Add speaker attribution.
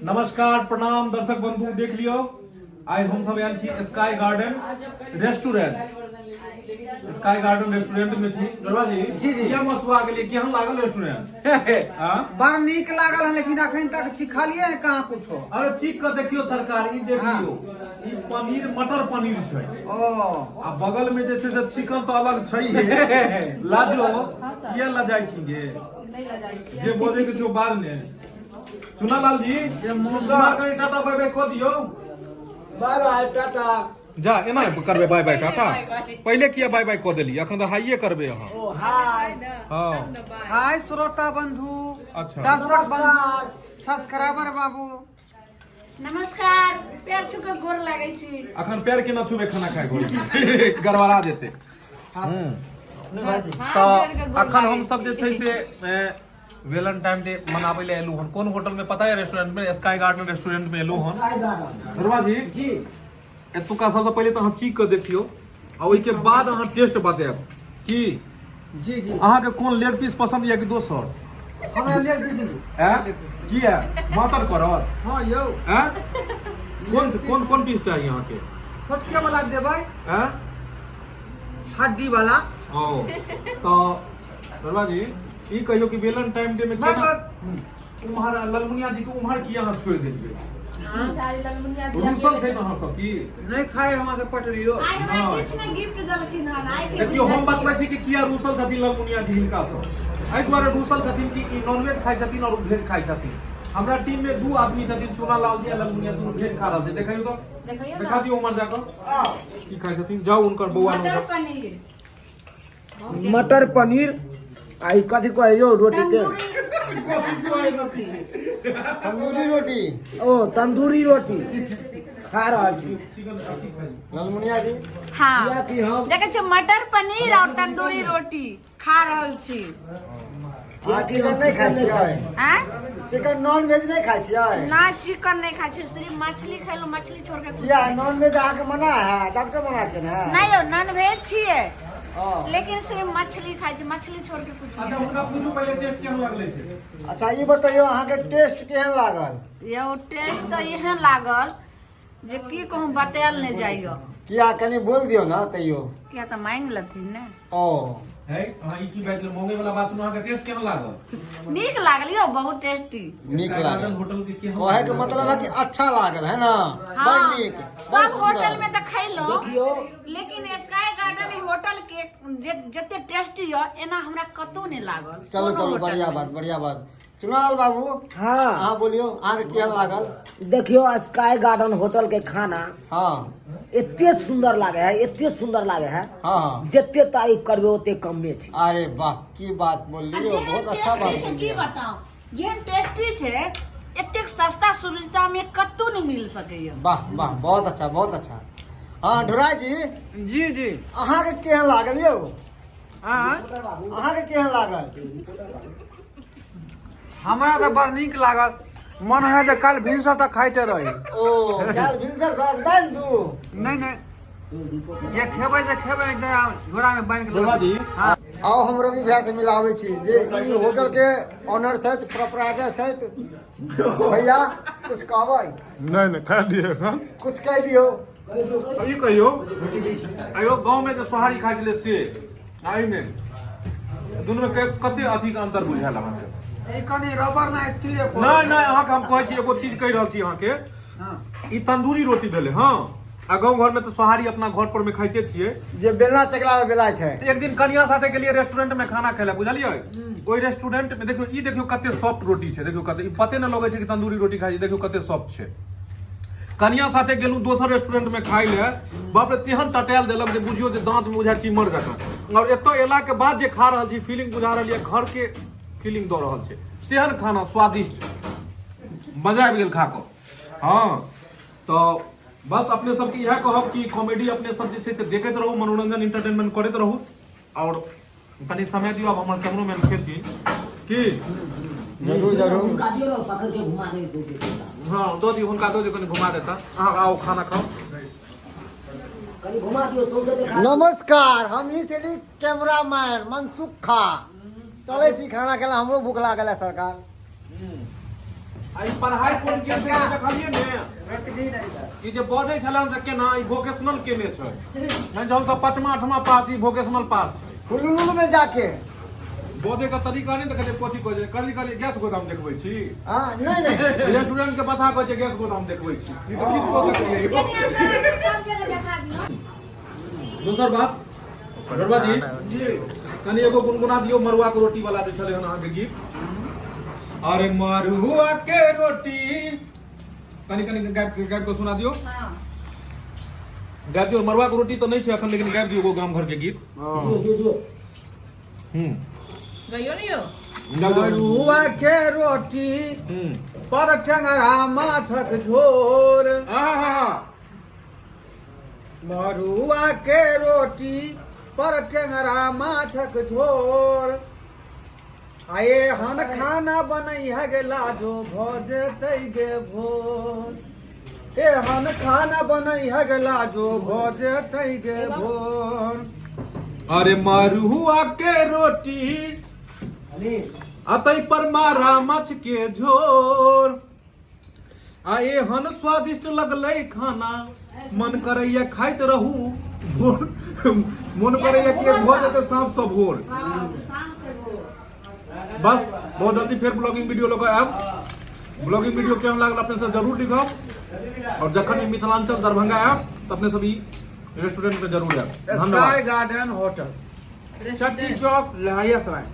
Speaker 1: नमस्कार प्रणाम दर्शक बंधु, देख लियो आइ हम सब आयल छी sky garden restaurant. Sky garden restaurant में छी। गरबा जी,
Speaker 2: जी, जी।
Speaker 1: किया मसुआ गेलियै, केहन लागल रेस्टोरेंट? हाँ?
Speaker 2: बड़ नीक लागल हन, लेकिन अखन तक चिखलियै ने कहाँ कुछो।
Speaker 1: अरे चीख के देखियो सरकार, ई देख
Speaker 2: हाँ।
Speaker 1: लियो, ई पनीर मटर पनीर छै।
Speaker 2: ओ
Speaker 1: आ बगल में जे छै से चिकन तऽ अलग छै हे। लाजो किया लजाइ छी गे?
Speaker 3: नहि लजाइ छियै।
Speaker 1: जे बजै के छौ बाज ने। चुनालाल जी,
Speaker 2: जे मौका-
Speaker 1: सुनार कनि टाटा बाय बाय कऽ दियौ।
Speaker 4: बाय बाय टाटा।
Speaker 1: जा एना करबै बाय बाय टाटा?
Speaker 3: बाय बाय।
Speaker 1: पहिले किया बाय बाय कऽ देली? अखन तऽ हाइए करबै अहाँ।
Speaker 4: ओ हाय।
Speaker 1: हँ।
Speaker 2: हाय श्रोता बंधु,
Speaker 1: अच्छा।
Speaker 2: दर्शक बंधु, सब्सक्राइबर बाबू।
Speaker 5: नमस्कार, पैर छू के गोर लागै छी।
Speaker 1: अखन पैर केना छुबै? खाना खाय घड़ी गड़बड़ा जेतै।
Speaker 4: नहि भाईजी।
Speaker 1: तऽ अखन हम सब जे छै से वेलेंटाइन डे मनाबै लए एलहुँ हन। कोन होटल में पता है? रेस्टोरेंट में, स्काई गार्डन रेस्टोरेंट में एलहुँ हन।
Speaker 4: Sky Garden.
Speaker 1: धरवा जी।
Speaker 4: जी।
Speaker 1: एतुका सबसँ पहिले तऽ अहाँ चीख कऽ देखियौ आ ओहिके बाद अहाँ टेस्ट बतायब की।
Speaker 2: जी जी।
Speaker 1: अहाँके कोन लेग पीस पसन्द यऽ कि दोसर?
Speaker 2: हमरा लेग पीस दियौ।
Speaker 1: ऐं किया मातर करत?
Speaker 2: हँ यौ।
Speaker 1: ऐं कोन कोन कोन पीस चाही अहाँके?
Speaker 2: छोटके वाला देबै।
Speaker 1: ऐं
Speaker 2: हड्डी वाला।
Speaker 1: ओ तऽ धरवा जी, ई कहियौ कि वेलेंटाइन डे में
Speaker 2: बस
Speaker 1: केना
Speaker 2: बस।
Speaker 1: उम्हर ललमुनिया जी के उम्हर की अहाँ छोड़ि देलियै?
Speaker 3: बेचारी ललमुनिया जी
Speaker 1: रूसल छै ने अहाँ सब की?
Speaker 2: नहि खाय हमरा से पटरियो।
Speaker 5: आइ हमरा
Speaker 1: नहि।
Speaker 5: किछु ने गिफ्ट देलखिन हन आइ के।
Speaker 1: देखियौ, हम बतबै छी कि किया रूसल छथिन ललमुनिया जी हिनका सँ। एहि दुआरे रूसल छथिन कि ई नॉनवेज खाइ छथिन और ओ भेज खाइ छथिन। हमरा टीम में दू आदमी छथिन, चूना लाल जी आ ललमुनिया, दुनू भेज खा रहल छै। देखियौ तऽ।
Speaker 3: देखियौ
Speaker 1: देखा
Speaker 3: ने।
Speaker 1: दियौ उम्हर जाकऽ की खाइ छथिन। जाउ हुनकर बौआ
Speaker 5: मटर
Speaker 1: लग।
Speaker 5: पनीर।
Speaker 4: मटर पनीर आ ई कथी कहै यौ रोटी के?
Speaker 5: तंदूरी रोटी।
Speaker 6: तंदूरी रोटी।
Speaker 4: ओ तंदूरी रोटी खा रहल छी।
Speaker 6: ललमुनिया जी।
Speaker 5: हाँ।
Speaker 4: कियाकि हम
Speaker 5: देखै छियै, मटर पनीर और तंदूरी रोटी खा रहल छी।
Speaker 6: अहाँ चिकन नहि खाइ छियै?
Speaker 5: आँय?
Speaker 6: चिकन नॉन वेज नहि खाइ छियै?
Speaker 5: ना, चिकन नहीं खाइ छी, सिर्फ मछली खेलहुँ, मछली छोड़ के कुछ
Speaker 6: किया?
Speaker 5: नहीं।
Speaker 6: नॉन वेज अहाँके मना है? डॉक्टर मना केने है?
Speaker 5: नहीं यौ, नॉन वेज छियै,
Speaker 6: हँ।
Speaker 5: लेकिन सिर्फ मछली खाइ छी, मछली छोड़ के कुछ
Speaker 1: अच्छा
Speaker 5: नहीं।
Speaker 1: हुनका पूछू पहिले टेस्ट केहन लगलै से।
Speaker 6: अच्छा, ई बतैयौ अहाँके टेस्ट केहन लागल?
Speaker 5: यौ, टेस्ट तऽ एहन लागल जे की कहूँ, बतायल नहि जाइयो।
Speaker 6: किया, कनि बोल दियौ ने तैयो।
Speaker 5: किया तऽ मांगि लेथिन ने।
Speaker 6: ओ
Speaker 1: है अहाँ ई की बाजि मांगे वाला बात सुनू, अहाँके टेस्ट केहन लागल?
Speaker 5: नीक लागल यौ, बहुत टेस्टी।
Speaker 6: नीक
Speaker 1: स्काई गार्डन
Speaker 6: लागल।
Speaker 1: होटल के केहन?
Speaker 6: कहै के मतलब है कि अच्छा लागल है ना?
Speaker 5: हाँ।
Speaker 6: बड़ नीक, बड़
Speaker 5: सब होटल
Speaker 6: सुंदर।
Speaker 5: में तऽ खैलहुँ,
Speaker 4: देखियौ।
Speaker 5: लेकिन स्काई गार्डन होटल के जे जते टेस्टी यऽ, एना हमरा कतौ नहि लागल
Speaker 6: चलू
Speaker 5: कोनो
Speaker 6: चलू,
Speaker 5: होटल
Speaker 6: बढ़िया
Speaker 5: मे।
Speaker 6: बात, बढ़िया बात। चुनालाल बाबू।
Speaker 4: हाँ।
Speaker 6: अहाँ बोलियो, अहाँके केहन लागल?
Speaker 4: देखियो, स्काई गार्डन होटल के खाना
Speaker 6: हाँ
Speaker 4: एते सुंदर लागे है, एते सुंदर लागे है,
Speaker 6: हाँ हाँ
Speaker 4: जते तारीफ करबे ओते कमे छै।
Speaker 6: अरे वाह, की बात
Speaker 5: आ
Speaker 6: बोललियो,
Speaker 5: जेहन
Speaker 6: बहुत अच्छा बात
Speaker 5: टेस्टी छै, की
Speaker 6: बोललियो।
Speaker 5: बताऊं, जेहन टेस्टी छै, एतेक सस्ता सुविधा में कतौ नहि मिल सकैया।
Speaker 6: वाह वाह, बहुत अच्छा, बहुत अच्छा। हाँ ढोरा जी।
Speaker 2: जी जी।
Speaker 6: अहाँके केहन लागल यौ?
Speaker 2: हाँ।
Speaker 6: अहाँके केहन लागल?
Speaker 2: हमरा तऽ बड़ नीक लागल, मन है जे काल्हि भिनसर तक खाइते रही।
Speaker 6: ओ काल्हि भिनसर तक बान्हि दू?
Speaker 2: नहि नहि, जे खेबै से खेबै, जे झोरा में बान्हि के
Speaker 1: ढोरा जी।
Speaker 2: हाँ।
Speaker 6: आउ, हम रवि भैया से मिलाबै छी जे ई होटल के ऑनर छथि, प्रोपराइटर छथि। भैया, कुछ कहबै?
Speaker 1: नहि नहि, खा लिअ एखन।
Speaker 6: कुछ कहि दियौ।
Speaker 1: ई कहियौ आयो, गाँव में जे सोहारी खाइ छलै से आ एहिमे दुनूमे कते अथी के अंतर बुझायल अहाँके?
Speaker 2: ई कनि रबर नहि तीरे पर।
Speaker 1: नहि नहि, अहाँके हम कहै छी, एगो चीज कहि रहल छी अहाँके।
Speaker 2: हाँ।
Speaker 1: ई तंदूरी रोटी भेलै। हँ, आ गाँव घर में तऽ सोहारी अपना घर पर में खाइते छियै।
Speaker 6: जे बेलना चकला में बेलाय छै।
Speaker 1: एक दिन कनिया साथे गेलियै रेस्टोरेंट में खाना खाय लए, बुझलियै? ओहि रेस्टोरेंट में देखियौ, ई देखियौ कते सॉफ्ट रोटी छै, देखियौ कते, ई पते नहि लगै छै कि तंदूरी रोटी खाइ छै। देखियौ कते सॉफ्ट छै। कनिया साथे गेलहुँ दोसर रेस्टोरेंट में खाय लए, बाप रे, तेहन टटायल देलक जे बुझियौ जे दांत में बुझाय चिमर जकाँ। और एतऽ एला के बाद जे खा रहल छी, फीलिंग बुझा रहल यऽ घर के फीलिंग दऽ रहल छै, तेहन खाना स्वादिष्ट, मजा आबि गेल खा कऽ। हँ, तऽ बस अपने सबके इएह कहब कि कॉमेडी अपने सब जे छै से देखैत रहू, मनोरंजन इंटरटेनमेंट करैत रहू और कनि समय दियौ। आब हमर कैमरोमैन खेथिन की?
Speaker 6: जरूर जरूर।
Speaker 4: हुनका दियौ ने, पकड़ के घुमा दे सौंसे।
Speaker 1: हँ, दऽ दियौ हुनका, दऽ दियौ, कनि घुमा देता। अहाँ आउ, खाना खाउ।
Speaker 4: कनि घुमा दियौ सौंसे, देखा दियौ।
Speaker 6: नमस्कार, हम ही छली कैमरामैन मनसुख खा। चलै छी खाना खेला, हमरो भूख लागल है सरकार।
Speaker 1: आ ई पढ़ाइ कोन केने छै देखलियै ने? ई जे बजै छलै से केना, ई वोकेशनल केने छै। नहि जे हमसब 5मा 8मा पास, ई वोकेशनल पास छै।
Speaker 6: हुलुलुल में जाके
Speaker 1: बजै के तरीका नहि देखलियै, कथी कहै छै? कहली कहली गैस गोदाम देखबै छी।
Speaker 6: हाँ, नहीं नहीं।
Speaker 1: रेस्टोरेंट के बता कहै छै गैस गोदाम देखबै छी। ई तऽ किछु कऽ सकैए।
Speaker 5: देखा दियौ।
Speaker 1: दोसर बात गरबा जी, कनि एगो गुनगुना दियौ मरुआ के रोटी वाला जे छलै हन अहाँके गीत। अरे मरुआ के रोटी कनि कनि गाबि गाबि कऽ सुना दियौ।
Speaker 5: हाँ।
Speaker 1: गाबि दियौ। मरुआ के रोटी तऽ नहि छै अखन, लेकिन गाबि दियौ एगो गाम घर के गीत।
Speaker 3: गइयो नहीं हो।
Speaker 1: गाबि दियौ।
Speaker 2: मरुआ के रोटी पर टेंगरा माछक झोर।
Speaker 1: आहा।
Speaker 2: मरुआ के रोटी पर टेंगरा माछक झोर, आये हन खाना बनै है गे लाजो भऽ जेतै गे भोर। एहन खाना बनै है गे लाजो भऽ जेतै गे भोर।
Speaker 1: अरे मरुआ के रोटी अतै पर मारा माछ के झोर, आ एहन स्वादिष्ट लगलै खाना, मन करैया खाइत रहू भोर, मन करैया कि भऽ जेतै साँझ से भोर।
Speaker 5: साँझ से भोर।
Speaker 1: बस, बहुत जल्दी फेर ब्लॉगिंग वीडियो लऽ कऽ आयब। ब्लॉगिंग वीडियो केहन लागल, अपने सब जरूर लिखब और जखन भी मिथिलांचल दरभंगा आयब तऽ अपने सब ई रेस्टोरेंट में जरूर आयब।
Speaker 2: स्काई
Speaker 1: धन्यवाद।
Speaker 2: गार्डन होटल, चट्टी चौक, लहरियासराय।